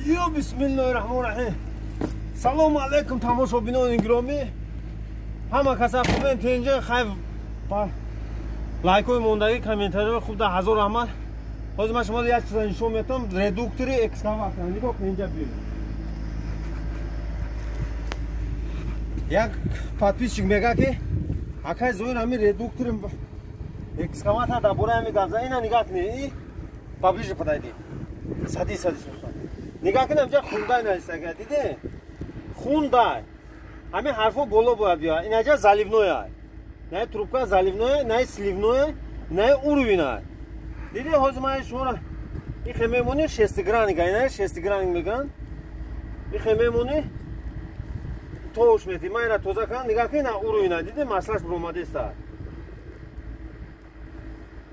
Ё бисмиллоҳи раҳмони раҳим. Салому алайкум тамошобинони гиромӣ. Ҳама каса хубен, тинҷа, хайр. Лайкҳои мондагӣ, комментариҳои хуб да ҳазор раҳмат. Ҳозир ман шуморо як чиза нишон метам, редуктори экскаватор. Нигоҳ кун, инҷа биёед. Як подписчик мега ки акай Зоир ҳамин редуктори экскаватор дар бораи ҳамин гап зад. Ина нигоҳ кунед, поближе подойди. Садись, садись. Нигоҳ кунед, инҷа хундай нависага, диде? Хундай. Ҳамин ҳарфо боло бояд биёяд. Инаҷа заливное. На трубка заливное, на сливное, на уровень. Диде, ҳозир ман шуморо ихе мемонӣ шестигранник, ина шестигранник мегӯянд. Ихе мемонӣ тош мети. Ман ина тоза кардам, нигоҳ кун, ина уровень, диде, маслаш буромадеста.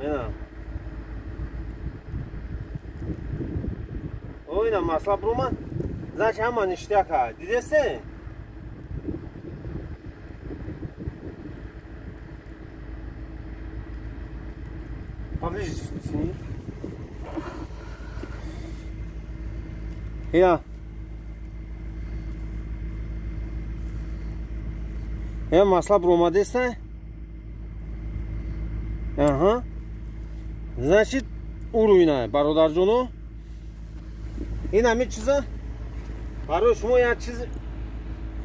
Ина. О, ина масла буромад. Значит, ҳама ништяк ҳа. Дидесте? Поближе сними. Я. Я масла буромадеста. Ага. Значит, уровень, бародарҷоно. Ин ҳамин чиза барои шумо як чиз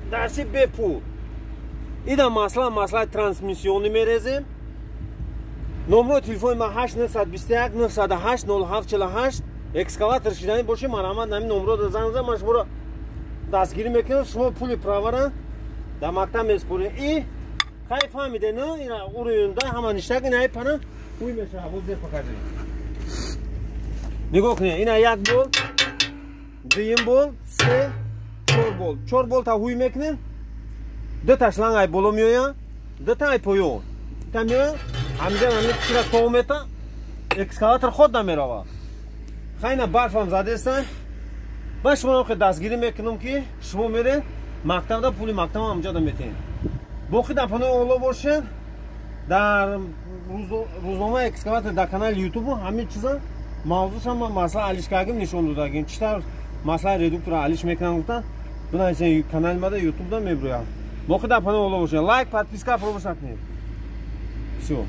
дарси бепул. Ина масла, маслаи трансмиссионӣ мерезем. Номрои телефони ман 8921 908 0748. Экскаватор шиданӣ бошед, марҳамат, ҳамин номро занг зан, ман шуморо дастгирӣ мекунам. Шумо пули правара дар мактаб месупоред. И хай фаҳмиде, на ина уровень ҳама ништак, ина пана ҳуй мешавад. Вот здесь покажи. Нигоҳ кунед, ина як бол, дуюм бол, се, чор бол. Чор бол та ҳуй мекунем. Ду та шланг ай боло меояд, дута ай поён. Та меояд, ҳаминҷа ҳамин чира тов мета, экскаватор худ намерава. Хайна барфам задестан. Ман шуморо хе дастгирӣ мекунам ки шумо меред мактабда, пули мактаб ҳамҷода метиҳед. Боқӣ дар панои Олло бошед. Дар рӯзномаи экскаватор дар канали Ютуб ҳамин чиза мавзӯшам ман масъала алиш кардагим, нишон додагим. Чӣ тавр масъалаи редуктора алиш мекунам гуфтан. Бинависен канали мада Ютубда мебурӯям. Боқӣ дар панои Олло бошед. Лайк, подписка фаромӯш накунед. Всё.